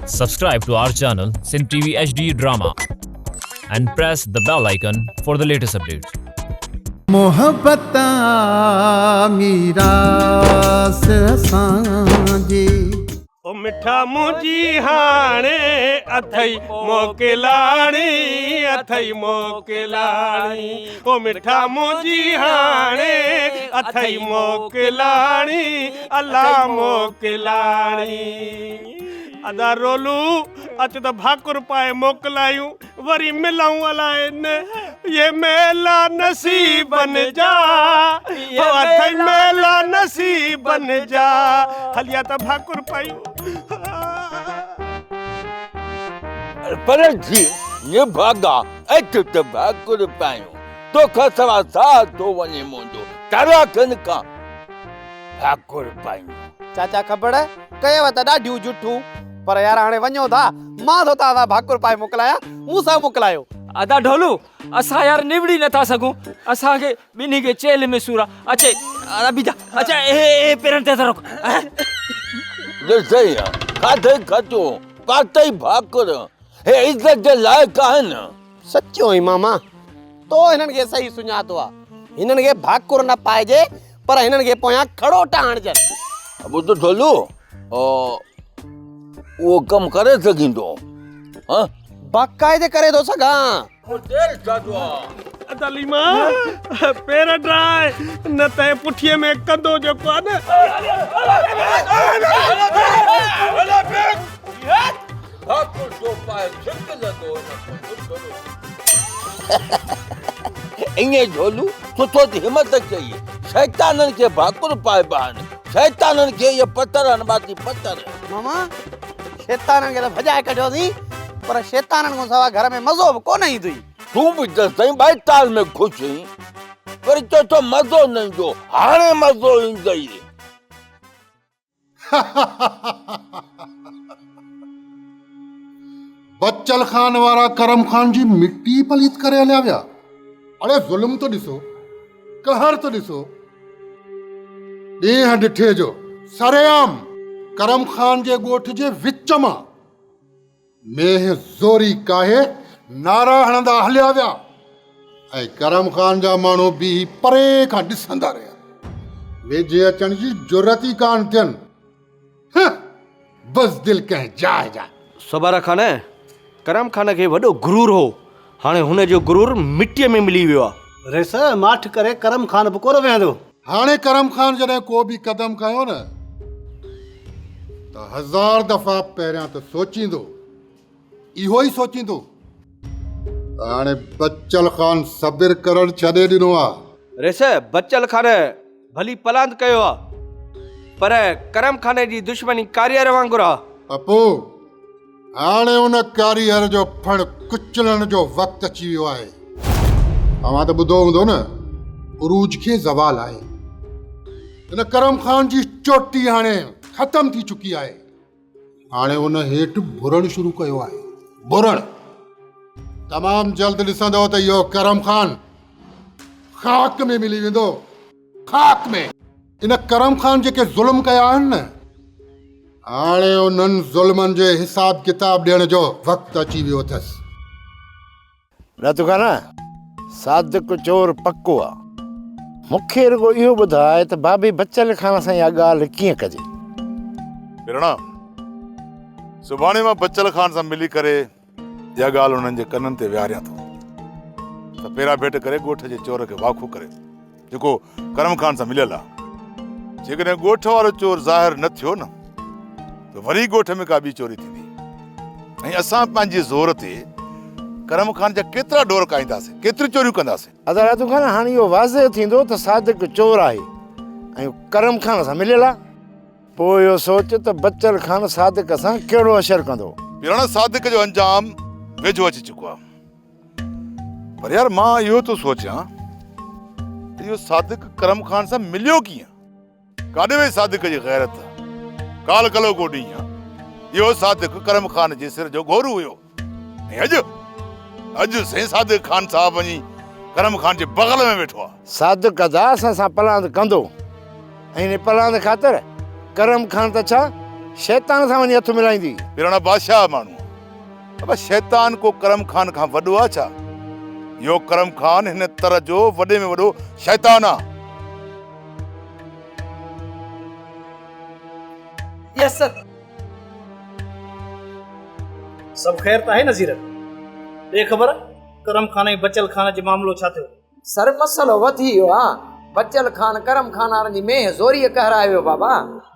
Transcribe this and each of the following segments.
Subscribe to our channel Sindh TV HD Drama and press the bell icon for the latest updates. محبت آ ميراث اسان جي. او مٺا منهنجي هاڻي اٿئي موڪلاڻي اٿئي موڪلاڻي او مٺا منهنجي هاڻي اٿئي موڪلاڻي الا موڪلاڻي ادا رولو اچ ته ڀاڪر پائي موڪلايون وري ملون الائي نه اهي ميلا نصيبن جا هو اٿئي ميلا نصيبن جا هليا ته ڀاڪر پايون. پر جي نڀاڳا اچ ته ڀاڪر پايون توکان سوا ساهه ٿو وڃي منهنجو تراکن کان ڀاڪر پايون. چاچا کبڙ ڪيو ته ڏاڍيون جٺون پر يار هاڻي وڃو ٿا مان ٿو توهان سان ڀاڪر پائي موڪلايان مون سان موڪلايو. ادا ڍولو اسان يار نوڙي نٿا سگهون اسان کي ٻنهي کي چيلهه ۾ سور آ اچي ادا بيجا اچي اي اي پيرن تي هٿ رک. ڏسئي کاڌئي کٽو پاتئي ڀاڪر هي عزت جي لائق آهن. سچو آهين ماما تو هنن کي صحيح سڃاتو آ هنن کي ڀاڪر نه پائجي پر هنن کي پويان کڙوٽا هڻجن. ٻڌ ڍولو اهو ڪم ڪري سگهيندو هان؟ باقاعدي ڪري ٿو سگهان. پوء دير ڇا جو آ؟ ادا ليما پير ڊراء نه ته پٺيء ۾ ڪندو جيڪو آ نه. ڀاڪر ٿو پائي ڇڪ لڳو هن کان ٻڌڙو. ائين جهولو سٺو ٿي همت ڪئي. شيطانن کي ڀاڪر پائبا آهن. شيطانن کي اهي پٿر هڻبا ٿي پٿر. ماما شيطانن کي ته ڀڄائي ڪڍيوسين پر شيطانن کان سوا گهر ۾ مزو به ڪونه ايندوئي. تون به جيستائين ٻائيتال ۾ خوش هئين وري چوٿو مزو نه ايندو هاڻي مزو ايندئي. بچل خان وارا ڪرم خان جي مٽي پليت ڪري هليا ويا. اڙي ظلم ته ڏسو، قهر ته ڏسو. ڏينهن ڏٺي جو سرعام ڪرم خان جي ڳوٺ جي وچ مان مينهن زوري ڪاهي نعرا هڻندا هليا ويا ۽ ڪرم خان جا ماڻهو بيهي پري کان ڏسندا رهيا. ويجهي اچڻ جي جرئت ئي ڪانه ٿين. هه! بزدل ڪنهن جاء جا. سوڀارا خان، ڪرم خان کي وڏو غرور هو. هاڻي هن جو غرور مٽيء ۾ ملي ويو آ. ريس، ماٺ ڪري ڪرم خان به ڪونه ويهندو. هاڻي ڪرم خان جڏهن ڪو به قدم کنيو نه ته هزار دفعا پهريان ته سوچيندو، اهو ئي سوچيندو ته هاڻي بچل خان صبر ڪرڻ ڇڏي ڏنو آ. ريس، بچل خان ڀلي پلاند ڪيو آ پر ڪرم خان جي دشمني ڪاريهر وانگر آ. پپو، هاڻي ان ڪاريهر جو ڦڻ ڪچلڻ جو وقت اچي ويو آهي. اوهان ته ٻڌو هوندو نه، عروج کي زوال آهي. ان ڪرم خان جي چوٽي هاڻي ختم ٿي چڪي آهي. هاڻي ان هيٺ ڀرڻ شروع ڪيو آهي. ڀرڻ! تمام جلد ڏسندؤ ته اهو ڪرم خان خاڪ ۾ ملي ويندو. خاڪ ۾! ان ڪرم خان جيڪي ظلم ڪيا آهن نه، هاڻي انهن ظلمن جي حساب ڪتاب ڏيڻ جو وقت اچي ويو اٿس. رتو خان، صادق چور پڪو آ. مون کي رڳو اهو ٻڌاء ته بابي بچل خان سان اها ڳالهه ڪيئن ڪجي؟ پرڻا، سڀاڻي مان بچل خان سان ملي ڪري اها ڳالهه انهن جي ڪنن تي ويهاريان ٿو ته پيرا ڀيٽ ڪري ڳوٺ جي چور کي واکو ڪري جيڪو ڪرم خان سان مليل آ. جيڪڏهن ڳوٺ وارو چور ظاهر نه ٿيو نه ته وري ڳوٺ ۾ ڪا ٻي چوري ٿيندي ۽ اسان پنهنجي زور تي ڪرم خان جا ڪيترا ڍور ڪاهينداسين، ڪيتريون چوريون ڪنداسين. ادا راتو خان هاڻي اهو واضح ٿيندو ته صادق چور آهي ۽ ڪرم خان سان مليل آ. پوء اهو سوچ ته بچل خان صادق سان ڪهڙو حشر ڪندو. پيراڻا صادق جو انجام ويجهو اچي چڪو آ. پر يار مان اهو ٿو سوچيان ته اهو صادق ڪرم خان سان مليو ڪيئن؟ ڪاڏي وئي صادق جي غيرت؟ ڪالهه ڪلهوڪو ڏينهن اهو صادق ڪرم خان جي سر جو گهورو هيو ۽ اڄ اڄ سائين صادق خان صاحب وڃي ڪرم خان جي بغل ۾ ويٺو آ. صادق ادا اسان سان پلاند ڪندو ۽ ان پلاند خاطر ڪرم خان ته ڇا شيطان سان وڃي هٿ ملائيندي. پيراڻا بادشاهه ماڻهو آ. ابا شيطان ڪو ڪرم خان کان وڏو آ ڇا؟ اهو ڪرم خان هن تر جو وڏي ۾ وڏو شيطان آ. Yes sir. سڀ خير ته آهي نه زيرڪ؟ ڏي خبر ڪرم خان ۽ بچل خان جي معاملو ڇا ٿيو؟ سر مسئلو وڌي ويو آ. بچل خان ڪرم خان وارن جي مينهن زوريء ڪهرائي ويو بابا.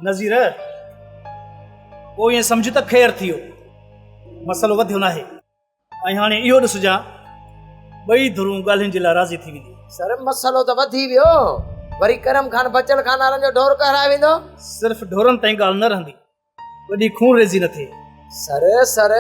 نذير، پوء ائين سمجهه ته خير ٿي ويو. مسئلو وڌيو ناهي ۽ هاڻي اهو ڏسجان ٻئي ڌرون ڳالهين جي لاء راضي ٿي وينديون. سر مسئلو ته وڌي ويو. وري ڪرم خان بچل خان وارن جو ڍور ڪهرائي ويندو. صرف ڍورن تائين ڳالهه نه رهندي. وڏي خون ريزي نه ٿئي. سر، سر،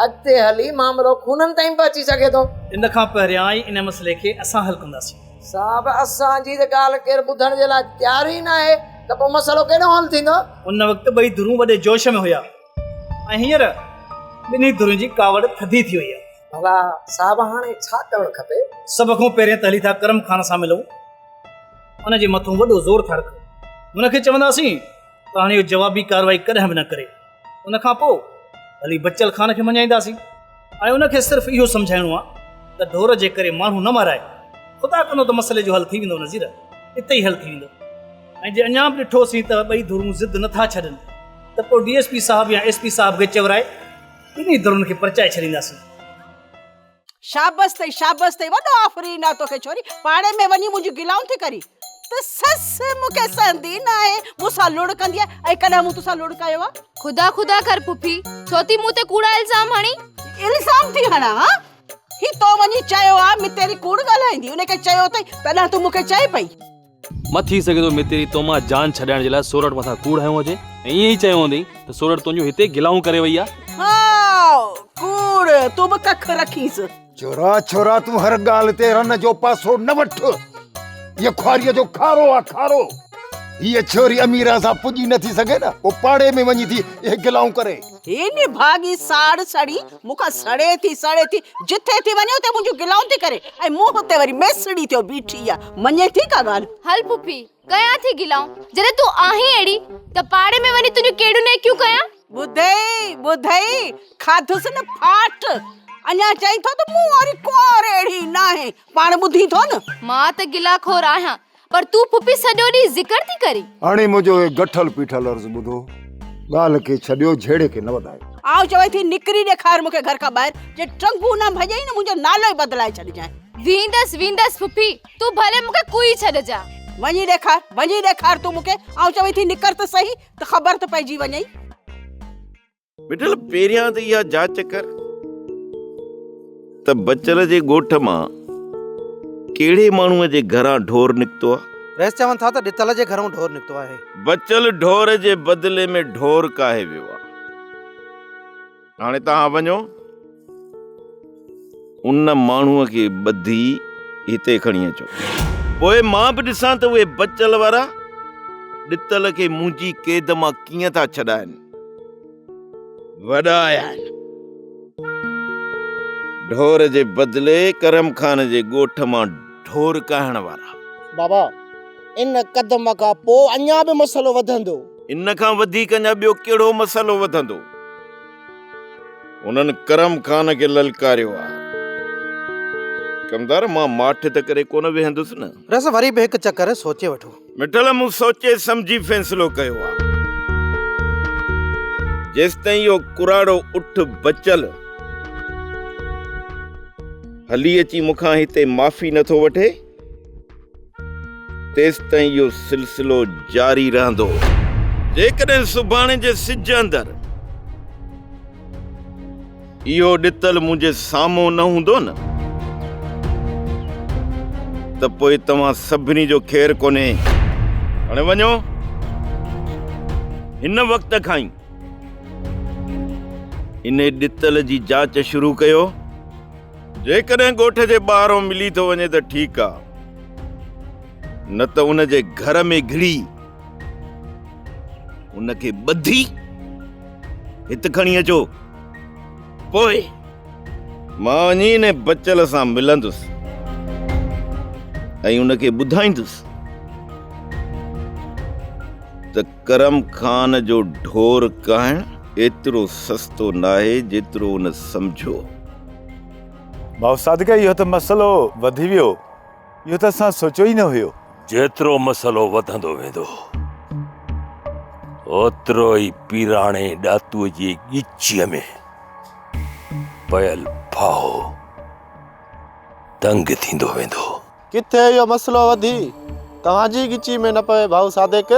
اڳتي هلي معاملو خونن تائين پهچي سگهي ٿو. ان کان پهريان ئي ان مسئلي کي اسان حل ڪنداسين. صاحب، اسان جي ته ڳالهه ڪير ٻڌڻ جي لاء تيار ئي ناهي ته پوء مسئلو ڪيڏانهن حل ٿيندو؟ ان وقت ٻئي ڌرون وڏي جوش ۾ هيا ۽ هينئر ٻنهي ڌرين جي ڪاوڙ ٿڌي ٿي وئي آهي. ڀلا صاحب هاڻي ڇا ڪرڻ کپي؟ سڀ کان پهرين ته هلي ٿا ڪرم خان سان ملون. ان جي مٿون وڏو زور ٿا رکون. هن کي چونداسين ته هاڻي اهو جوابي ڪارروائي ڪڏهن به نه ڪري. ان کان پوء ڀلي بچل خان کي مڃائينداسين ۽ ان کي صرف اهو سمجهائڻو آهي ته ڍور جي ڪري ماڻهو نه مارائي. خدا ڪندو ته مسئلي جو حل ٿي ويندو نذير، اتي ئي حل ٿي ويندو. ۽ جي اڃا به ڏٺوسين ته ٻئي ڌرون ضد نه ٿا ڇڏن ته پوء ڊي ايس پي صاحب يا ايس پي صاحب کي چورائي ٻنهي ڌرين کي پرچائي ڇڏينداسين. شابس ٿئي شابس ٿئي وڏو آفرين آ توکي ڇوري پاڙي ۾ وڃي منهنجون گلائون ٿي ڪرين ته سس مون کي سهندي ناهي مون سان لڙ ڪندي آهي ۽ ڪڏهن مون توسان لڙ ڪيو آ. خدا خدا ڪر پڦي ڇو ٿي مون تي ڪوڙا الزام هڻين. الزام ٿي هڻان ها هي تو وڃي چيو آ متيري ڪوڙ ڳالهائيندي ان کي چيو اٿئي تڏهن تون مون کي چئي پئي. نه ٿي سگهي ٿو متيري تو مان جان ڇڏائڻ جي لاء سورٺ مٿان ڪوڙ هنيو هجي ۽ ائين ئي چيو هوندئين ته سورٺ تنهنجون هتي گلائون ڪري وئي آ. هاء ڪوڙ تون به ڪک رکيس. ڇورا ڇورا تون هر ڳالهه تي رن جو پاسو نه وٺ. هيء خواريء جو کارو آ کارو. هيء ڇوري اميران سان پڄي نه ٿي سگهي نه پوء پاڙي ۾ وڃي ٿي اهي گلائون ڪري. هي نڀاڳي ساڙ سڙي مون کان سڙي ٿي سڙي ٿي جٿي ٿي وڃي اتي منهنجون گلائون ٿي ڪري ۽ منهن تي وري ميسڙي ٿيو بيٺي آ مڃي ٿي ڪا ڳالهه. هل پڦي ڪيان ٿي گلائون جڏهن تون آهين اهڙي ته پاڙي ۾ وڃي تنهنجون ڪهڙيون نيڪيون ڪيان. ٻڌئي ٻڌئي کاڌس نه ڦاٽ اڃا چئين ٿو ته مون واري ڪنوار اهڙي ناهي پاڻ ٻڌين ٿو نه. مان ته گلا خور آهيان پر تون پڦي سڄو ڏينهن ذڪر ٿي ڪرين. هاڻي منهنجو هي گٺل پيٺل عرض ٻڌو، ڳالهه کي ڇڏيو جهيڙي کي نه وڌايو. آئون چوين ٿي نڪري ڏيکار مون کي گهر کان ٻاهر، جي ٽنگون نه ڀڄئي نه منهنجو نالو ئي بدلائي ڇڏجانء. ويندس ويندس پڦي، تون ڀلي مون کي ڪوئي ڇڏجان. وڃي ڏيکار، وڃي ڏيکار تون مون کي، آئون چوين ٿي نڪر ته سهي ته خبر ته پئجي وڃئي. مٺل پهريان ته اها جاچ ڪر ته بچل جي ڳوٺ مان ڪهڙي ماڻهوء جي گهران ڍور نڪتو آهي؟ رئيس چون ٿا ته ڏتل جي گهرئون ڍور نڪتو آهي. بچل ڍور جي بدلي ۾ ڍور ڪاهي ويو آهي. هاڻي توهان وڃو ان ماڻهوء کي ٻڌي هتي کڻي اچو. پوء مان به ڏسان ته اهي بچل وارا ڏتل کي منهنجي قيد مان ڪيئن ٿا ڇڏائن. وڏا آيا آهن. ڍور جي بدلي ڪرم خان جي ڳوٺ مان ڍور ڪاهڻ وارا. بابا، ان قدم کان پوء اڃا به مسئلو وڌندو. ان کان وڌيڪ اڃا ٻيو ڪهڙو مسئلو وڌندو؟ انهن ڪرم خان کي للڪاريو آ. ڪمدار، مان ماٺ ته ڪري ڪونه ويهندس نه. رس وري به هڪ چڪر سوچي وٺو. مٺل مون سوچي سمجهي فيصلو ڪيو آ. جيستائين اهو ڪراڙو اٺ بچل هلي اچي مون کان هتي معافي نه ٿو وٺي، تيستائين اهو سلسلو جاري رهندو. جيڪڏهن سڀاڻي جي سج اندر اهو ڏتل منهنجي سامهون نه هوندو نه ته پوء توهان سڀني جو خير ڪونهي. هاڻي وڃو هن وقت کان ئي انهي ڏتل جي جاچ شروع ڪيو. جيڪڏهن ڳوٺ جي ٻاهرون ملي ٿو وڃي ته ٺيڪ آ، نه ته ان جي گهر ۾ گهڙي ان کي ٻڌي هت کڻي اچو. پوء مان وڃي ان بچل سان ملندس ۽ ان کي ٻڌائيندس ته ڪرم خان جو ڍور ڪاهڻ ايترو سستو ناهي جيترو ان سمجهيو. ڀائو صادق اهو ته مسئلو وڌي ويو، اهو ته اسان سوچيو ئي نه هيو. جيترو مسئلو وڌندو ويندو اوترو ئي پيراڻي ڏاتوء جي ڳچيء ۾ پيل ڦاهو تنگ ٿيندو ويندو. ڪٿي اهو مسئلو وڌي توهان جي ڳچي ۾ نه پوي ڀائو صادق.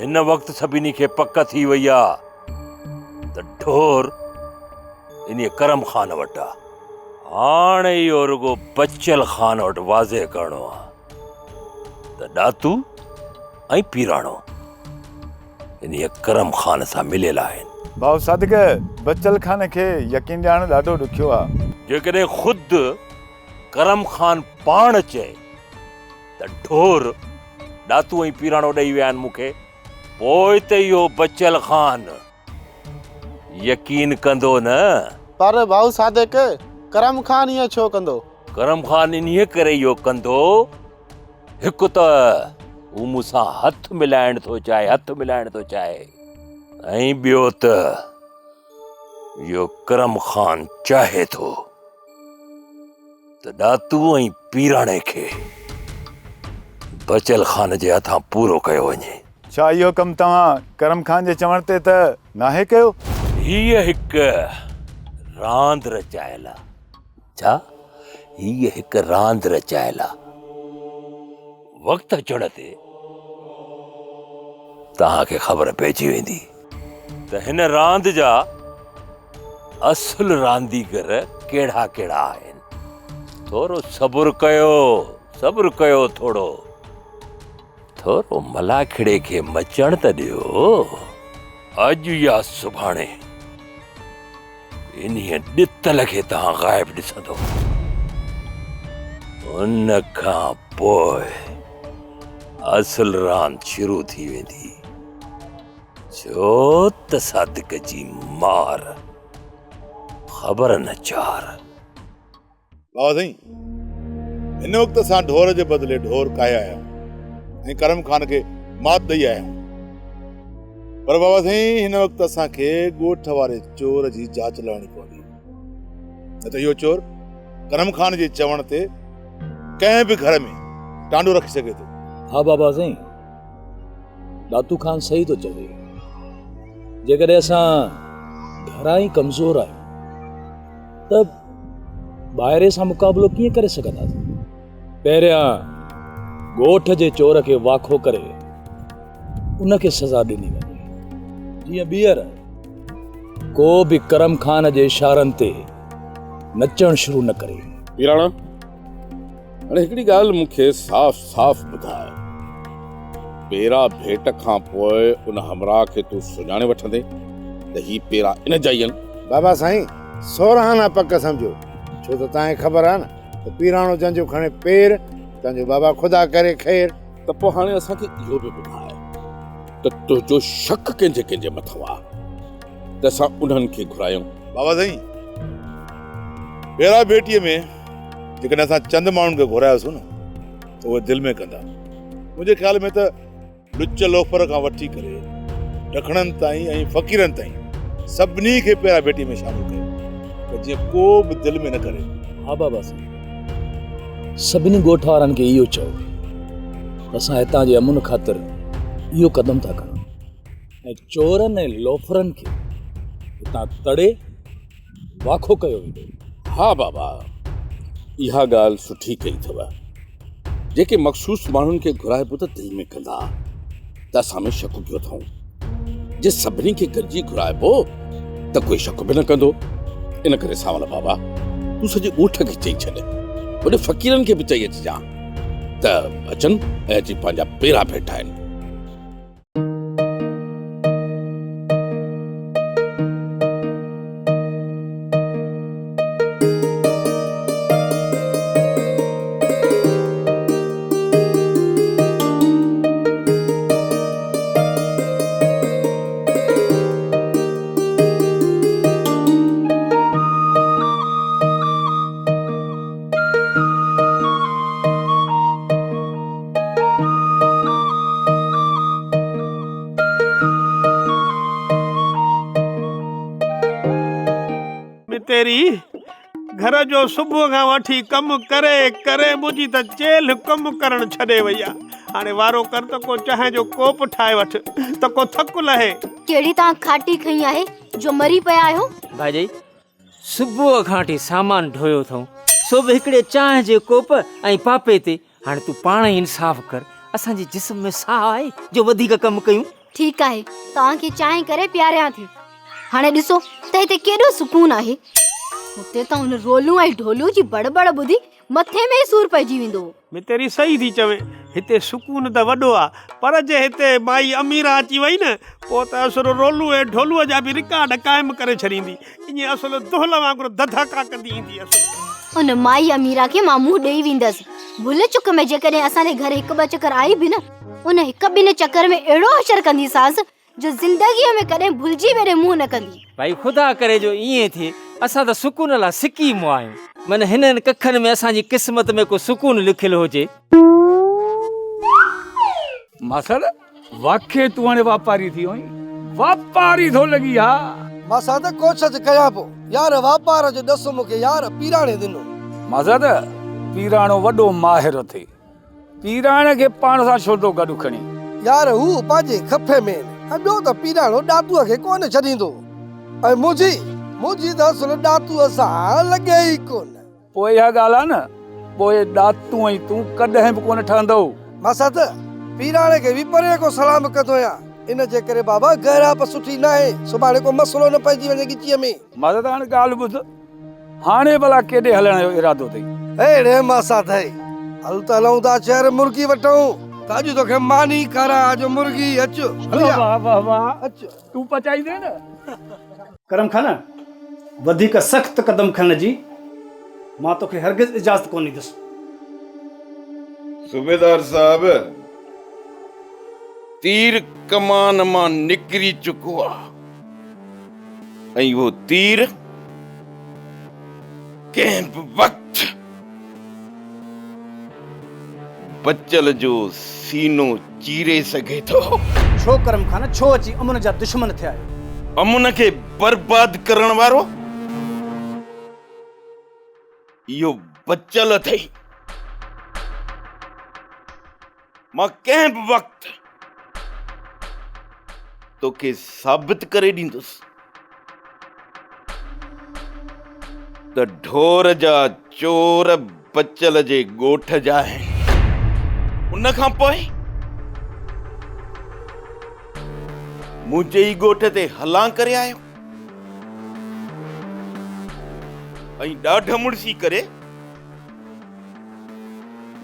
هن وقت سڀني کي پڪ ٿي وئي آ ته ڍور انهيء ڪرم خان وٽ آ. هاڻ اهو رڳو بچل خان وٽ واضح ڪرڻو آ ته ڏاتو ۽ پيراڻو انهيء ڪرم خان سان مليل آهن. ڀائو صادق، بچل خان کي يقين ڏيارڻ ڏاڍو ڏکيو آ. جيڪڏهن خود ڪرم خان پاڻ چئي ته ڍور ڏاتو ۽ پيراڻو ڏئي ويا آهن مون کي، پوء ته اهو بچل خان يقين ڪندو نه. پر ڀائو صادق، ڪرم خان ائين ڇو ڪندو؟ ڪرم خان انهيء ڪري اهو ڪندو، هڪ ته هو مون سان هٿ ملائڻ ٿو چاهي، هٿ ملائڻ ٿو چاهي ۽ ٻيو ته اهو ڪرم خان چاهي ٿو ته ڏاتو ۽ پيراڻي کي بچل خان جي هٿان پورو ڪيو وڃي. ڇا اهو ڪم توهان ڪرم خان جي چوڻ تي ته ناهي ڪيو؟ هيء هڪ راند رچايل آ. ڇا؟ هيء هڪ راند رچايل آ. وقت اچڻ تي توهان کي خبر پئجي ويندي ته هن راند جا اصل رانديگر ڪهڙا ڪهڙا آهن. ٿورو صبر ڪيو، صبر ڪيو ٿورو. ٿورو ملاکڙي کي مچڻ ته ڏيو. اڄ يا سڀاڻي انهيء ڏتل کي توهان غائب ڏسندو. ان کان پوء اصل راند شروع ٿي ويندي. ڇو ته صادق جي مار خبر نه چار. بابا سائين، هن وقت اسان ڍور جي بدلي ڍور ڪاهي آيا آهيون ۽ ڪرم خان کي مات ڏئي آيا آهيون. پر بابا سائين، هن وقت اسان کي ڳوٺ واري چور جي جاچ لهڻي پوندي. نه ته اهو چور ڪرم خان جي چوڻ تي ڪنهن به گهر ۾ ٽانڊو رکي سگهي ٿو. ها بابا سائين، ڏاتو خان صحيح ٿو چوي. جيڪڏهن اسان گهران ئي ڪمزور آهيون ته ٻاهرين سان مقابلو ڪيئن ڪري سگهنداسين؟ پهريان ڳوٺ جي چور کي واکو ڪري ان کي سزا ڏني وڃي، جيئن ٻيهر ڪو به ڪرم خان جي اشارن تي نچڻ شروع نه ڪري. پيراڻا، هاڻي هڪڙي ڳالهه مون کي صاف صاف ٻڌاء، پيرا ڀيٽ کان پوء ان همراهه کي تون سڃاڻي وٺندين ته هي پيرا ان جا ئي آهن؟ بابا سائين، سورهن آنا پڪ سمجهو، ڇو ته توهان کي خبر آهي نه ته پيراڻو جنهن جو کڻي پير، تنهن جو بابا خدا ڪري خير. ته پوء هاڻي اسان کي اهو به ٻڌاء ته تنهنجو شڪ ڪنهن جي ڪنهن جي مٿان آهي ته اسان انهن کي گهرايون. بابا سائين، پيرا ڀيٽيء ۾ جيڪڏهن اسان چند ماڻهن کي گهرايوسون نه ته اهي دل ۾ ڪندا. منهنجي خيال ۾ ته لچ لوفر کان وٺي ڪري ڊکڻن تائين ۽ فقيرن تائين سڀني کي پيرا ڀيٽي ۾ شامل ڪيو ته جيئن ڪو به دل ۾ نه ڪري. ها بابا سائين، سڀني ڳوٺ وارن کي اهو چئو ته اسان هتان جي امن خاطر اهو قدم ٿا کڻون ۽ چورن ۽ لوفرن کي هتان تڙي واکو ڪيو ويندو. ها بابا اها ڳالهه سٺي ڪئي اٿو. جيڪي مخصوص ماڻهن کي گهرائبو ته دل ۾ ڪندا ته اسان ۾ شڪ پيو اٿئون. جي سڀني کي گڏجي گهرائبو ته ڪوئي شڪ به نه ڪندو. ان ڪري سانول بابا تون سڄي ڳوٺ کي چئي ڇڏ. وڏي فقيرن کي به چئي اچجان ته اچن ۽ اچي پنهنجا پيرا ڀيٽائن. متيري، گهر جو صبح کان وٺي ڪم ڪري ڪري منهنجي ته چيلهه ڪم ڪرڻ ڇڏي وئي آ. هاڻي وارو ڪر ته ڪو چانهه جو ڪوپ ٺاهي وٺ ته ڪو ٿڪ لهي. ڪهڙي توهان کاٽي کنئي آهي جو مري پيا آهيو؟ ڀاڄائي، صبح کان وٺي سامان ڍويو اٿئون، سو به هڪڙي چانهه جي ڪوپ ۽ پاپي تي. هاڻي تون پاڻ ئي انصاف ڪر، اسان جي جسم ۾ ساهه آهي جو وڌيڪ ڪم ڪيون؟ ٺيڪ آهي، توهان کي چانهه ڪري پياريان ٿي. هاڻي ڏسو ته هتي ڪيڏو سڪون آهي. هتي ته ان رولون ۽ ڍولون جي بڙ بڙ ٻڌي مٿي ۾ ئي سور پئجي ويندو هو. متيري صحيح ٿي چوين، هتي سڪون ته وڏو آ، پر جي هتي مائي اميران اچي وئي نه، پوء ته اصل رولو ۽ ڍولوء جا به رڪارڊ قائم ڪري ڇڏيندي. ائين اصل دهل وانگر ڌڌڪا ڪندي ايندي اصل. ان مائي اميران کي مان منهن ڏيئي ويندس. ڀل چڪ ۾ جيڪڏهن اسان جي گهر هڪ ٻه چڪر آئي به نه، ان هڪ ٻن چڪر ۾ اهڙو حشر ڪنديسانس جو زندگيء ۾ ڪڏهن ڀلجي ويري منهن نه ڪندي. ڀائي خدا ڪري جو ائين ٿئي، اسان ته سڪون لاء سڪي مئا آهيون. من هنن ڪکن ۾ اسان جي قسمت ۾ ڪو سڪون لکيل هجي. ماسڙ، واقعي تون هاڻي واپاري ٿي ويو آهين. واپاري ٿو لڳين ها. ماسات، ڪوشش ڪيان پيو. يار واپار جو ڏس مون کي يار پيراڻي ڏنو. ماسات، پيراڻو وڏو ماهر اٿئي. پيراڻي کي پاڻ سان ڇو ٿو گڏ کڻين؟ يار هو پنهنجي خفي ۾ آهن ۽ ٻيو ته پيراڻو ڏاتوء کي ڪونه ڇڏيندو ۽ منهنجي، منهنجي ته اصل ڏاتوء سان لڳي ئي ڪونه. پوء اها ڳالهه آ نه، پوء ڏاتو ۽ تون ڪڏهن به ڪونه ٺهندؤ. ماسات، پيراڻي کي به پري کان سلام ڪندو آهيان، ان جي ڪري بابا گهرائپ سٺي ناهي، سڀاڻي ڪو مسئلو نه پئجي وڃي ڳچيء ۾. ماسات هاڻي ڳالهه ٻڌ، هاڻي ڀلا ڪيڏي هلڻ جو ارادو اٿئي؟ اڙي ماسات هي، هل ته هلون ٿا شهر مرغي وٺون ته اڄ توکي ماني کارايان اڄ مرغي اچ هلي آ. واهه واهه واهه اچ. تون پچائيندين نه؟ ڪرم خان، وڌيڪ سخت قدم کڻڻ جي مان توکي هرگز اجازت ڪونه ڏيندس. صوبيدار صاحب، تير ڪمان مان نڪري چڪو آ. ۽ اهو تير ڪنهن به وقت بچل جو سينو چيري سگهي ٿو. ڇو ڪرم خان، ڇو اچي امن جا دشمن ٿيا آهيو؟ امن کي برباد ڪرڻ وارو اهو بچل اٿئي. مان ڪنهن به وقت توکي ثابت ڪري ڏيندس ته ڍور جا چور بچل جي ڳوٺ جا آهن. ان کان پوء منهنجي ئي ڳوٺ تي هلان ڪري آيو ۽ ڏاڍ مڙسي ڪري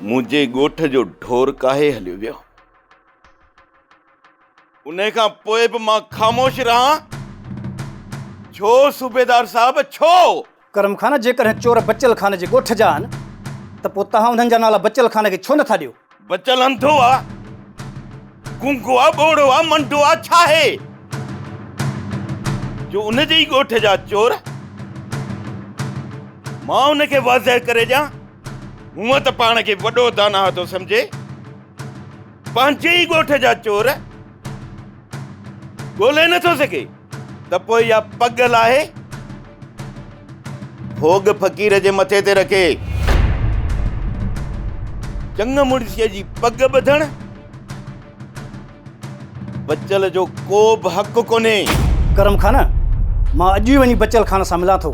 منهنجي ڳوٺ جو ڍور ڪاهي هليو ويو. انهي کان پوء به مان خاموش رهان؟ ڇو صوبيدار صاحب ڇو؟ ڪرم خان، جيڪڏهن چور بچل خان جي ڳوٺ جا آهن ته پوء توهان انهن جا نالا بچل خان کي ڇو نٿا ڏيو؟ بچل انڌو آ، گونگو آ، ٻوڙو آ، منڊو آ، ڇاهي جو ان جي ئي ڳوٺ جا چور؟ مان ان کي واضح ڪري ڏيان، هونء ته پاڻ کي وڏو داناهه ٿو سمجهي. پنهنجي ئي ڳوٺ جا چور ڳولي نٿو سگهي ته پوء اها پڳ لاهي ڀوڳ فقير جي مٿي تي رکي. چڱ مڙسيء جي پڳ ٻڌڻ بچل جو ڪو به حق ڪونهي. ڪرم خان، مان اڄ ئي وڃي بچل خان سان ملان ٿو،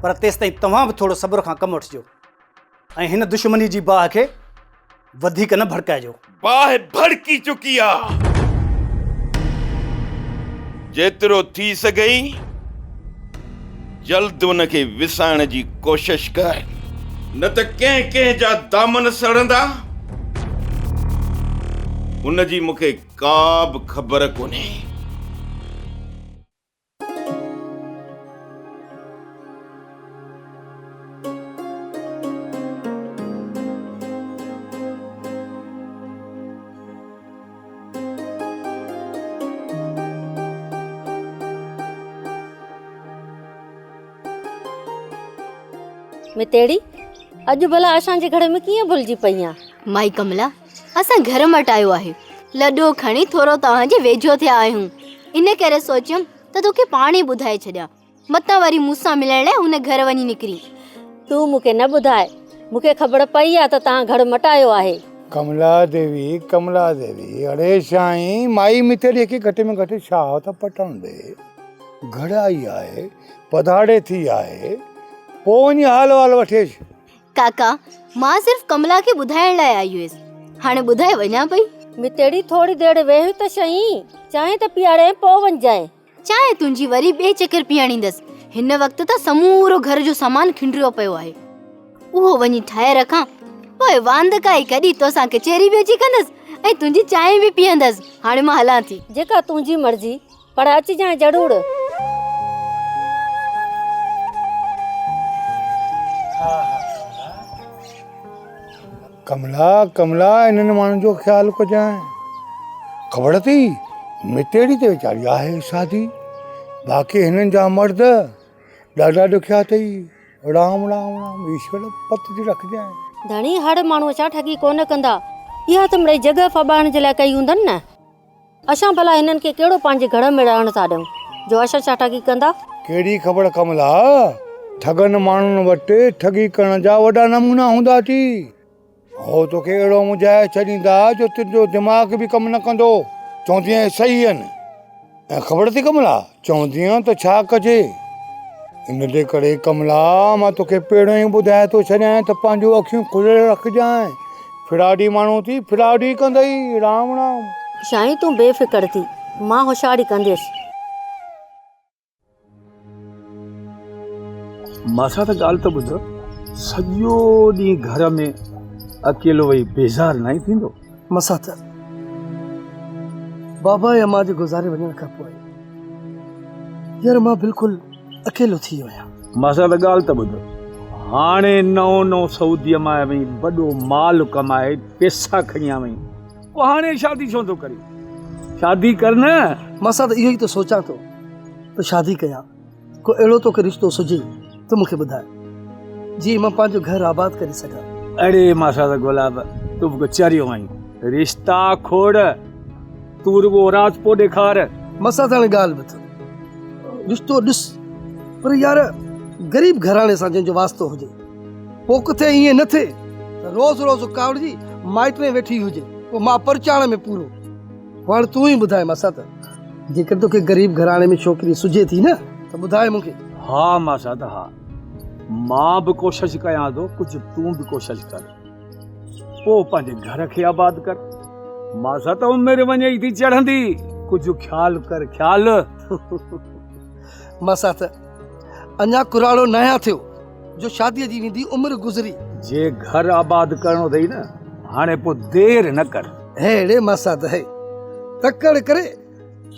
پر تيستائين توهان به ٿورو صبر کان ڪم وٺجو ۽ هن دشمني جي باهه کي وڌيڪ نه ڀڙڪائجو. باهه ڀڙڪي چڪي آ. جيترو ٿي سگهئي جلد ان کي وسائڻ جي ڪوشش ڪر. نه ته ڪنهن ڪنهن جا دامن سڙندا، ان جي مون کي ڪا به خبر ڪونهي. متيڙي، اڄ ڀلا اسان جي گهر ۾ ڪيئن ڀلجي پئي آن؟ مائي ڪملا، اسان گهر مٽايو آهي. لڏو کڻي ٿورو توهان جي ويجهو ٿيا آهيون. ان ڪري سوچيم ته توکي پاڻ ئي ٻڌائي ڇڏيان. متان وري مون سان ملڻ لاء هن گهر وڃي نڪرين. تون مون کي نه ٻڌاء، مون کي خبر پئي آ ته توهان گهر مٽايو آهي. ڪملا ديوي، ڪملا ديوي، اڙي سائين، مائي متيريء کي گهٽ ۾ گهٽ شاهه ته پٽڻ ڏي. گهر آئي آهي، پڌاڙي ٿي آهي، پوء وڃي حال احوال وٺيس. ڪاڪا، مان صرف ڪملا کي ٻڌائڻ لاء آئي هيس. هاڻي ٻڌائي وڃان پئي. متيڙي ٿوري دير ويهه ته سهين، چانهه ته پيارين پوء وڃجانء. چانهه تنهنجي وري ٻئي چڪر پياريندس. هن وقت ته سمورو گهر جو سامان کنڊريو پيو آهي. اهو وڃي ٺاهي رکان، پوء واندڪائي ڪڍي توسان ڪچهري به اچي ڪندس ۽ تنهنجي چانهه به پيئندس. هاڻي مان هلان ٿي. جيڪا تنهنجي مرضي. پر اچجانء ضرور. ڪملا، ڪملا، انهن ماڻهن جو خيال ڪجانء. خبر اٿئي، متيڙي ته ويچاري آهي سادي، باقي هنن جا مرد ڏاڍا ڏکيا اٿئي. رام رام رام، ايشور پت جي رکجانء. ڌڻي هر ماڻهوء سان ٺڳي ڪونه ڪندا. اها ته مڙئي جڳهه ڦٻائڻ جي لاء ڪئي هوندن نه. اسان ڀلا هنن کي ڪهڙو پنهنجي گهر ۾ رهڻ ٿا ڏيون جو اسان سان ٺڳي ڪندا؟ ڪهڙي خبر ڪملا، ٺڳن ماڻهن وٽ ٺڳي ڪرڻ جا وڏا نمونا هوندا ٿي. هو توکي اهڙو منجهائي ڇڏيندا جو تنهنجو دماغ به ڪم نه ڪندو. چوندينء صحيح آهن. ۽ خبر اٿئي ڪملا، چوندينء ته ڇا ڪجي؟ ان جي ڪري ڪملا، مان توکي پهريون ئي ٻڌائي ٿو ڇڏيان ته پنهنجون اکيون کليل رکجانء. فراڊي ماڻهو ٿي فراڊي ڪندئي رام رام. سائين تون بي فڪر ٿي مان هوشياري ڪنديس. ماسات ڳالهه ته ٻڌ سڄو ڏينهن گهر ۾ اڪيلو ويهي بيزار ناهين ٿيندو؟ ماسات بابا ۽ امان جي گذاري وڃڻ کان پوء يار مان بلڪل اڪيلو ٿي ويو آهيان. ماسات ڳالهه ته ٻڌ، هاڻي نئون نئون سعوديء مان آيو آهين، وڏو مال ڪمائي پيسا کڻي آيو آهين، پوء هاڻي شادي ڇو ٿو ڪرين؟ شادي ڪر نه. ماسات اهو ئي ته سوچان ٿو ته شادي ڪيان، ڪو اهڙو توکي رشتو سجهي ته مون کي ٻڌاء، جيئن مان پنهنجو گهر آباد ڪري سگهان. اڙي ماسات گلاب، تون به ڪو چريو آهين، رشتا کوڙ. تون رڳو راضپو ڏيکار. ماسات هاڻي ڳالهه ٻڌ. رشتو ڏس پر يار غريب گهراڻي سان جنهن جو واسطو هجي. پوء ڪٿي ائين نه ٿئي ته روز روز ڪاوڙجي مائٽ ۾ ويٺي هجي پوء مان پرچاڻ ۾ پورو. پوء هاڻي تون ئي ٻڌاء ماسات جيڪڏهن توکي غريب گهراڻي ۾ ڇوڪري سجهي ٿي نه ته ٻڌاء مون کي. ها ماسات ها. مان به ڪوشش ڪيان ٿو ڪجهه تون به ڪوشش ڪر. پوء پنهنجي گهر کي آباد ڪر. ماسات عمر وڃي ٿي چڙهندي، ڪجهه خيال ڪر خيال. ماسات اڃا ڪراڙو ناهيان ٿيو جو شاديء جي ويندي عمر گذري. جي گهر آباد ڪرڻو اٿئي نه هاڻي پوء دير نه ڪر. هيڙي ماسات هي، تڪڙ ڪري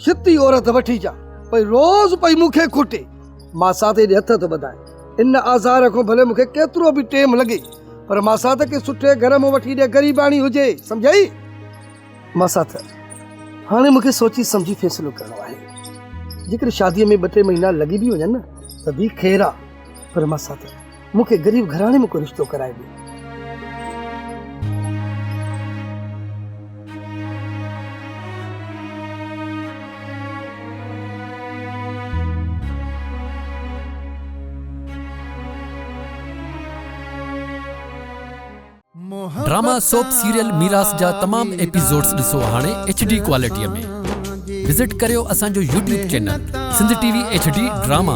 ڇتي عورت وٺي اچان، پئي روز پئي مون کي کوٽي. ماسات هيڏي هٿ ٿو ٻڌائي. ان آزار کان ڀلي مون کي ڪيترو به ٽيم لڳي، پر ماسات کي سٺي گهر مان وٺي ڏي، غريباڻي هجي، سمجهئي؟ ماسات، هاڻي مون کي سوچي سمجهي فيصلو ڪرڻو آهي. جيڪڏهن شاديء ۾ ٻه ٽي مهينا لڳي به وڃن نه ته به خير آ، پر ماسات، مون کي غريب گهراڻي ۾ ڪو رشتو ڪرائي ڏي. ڊراما سوپ سيريل ميراث جا تمام ايپيسوڊز ڏسو هاڻي ايڇ ڊي ڪوالٽي ۾ وزٽ ڪريو اسان جو YouTube channel Sindh T V H D drama.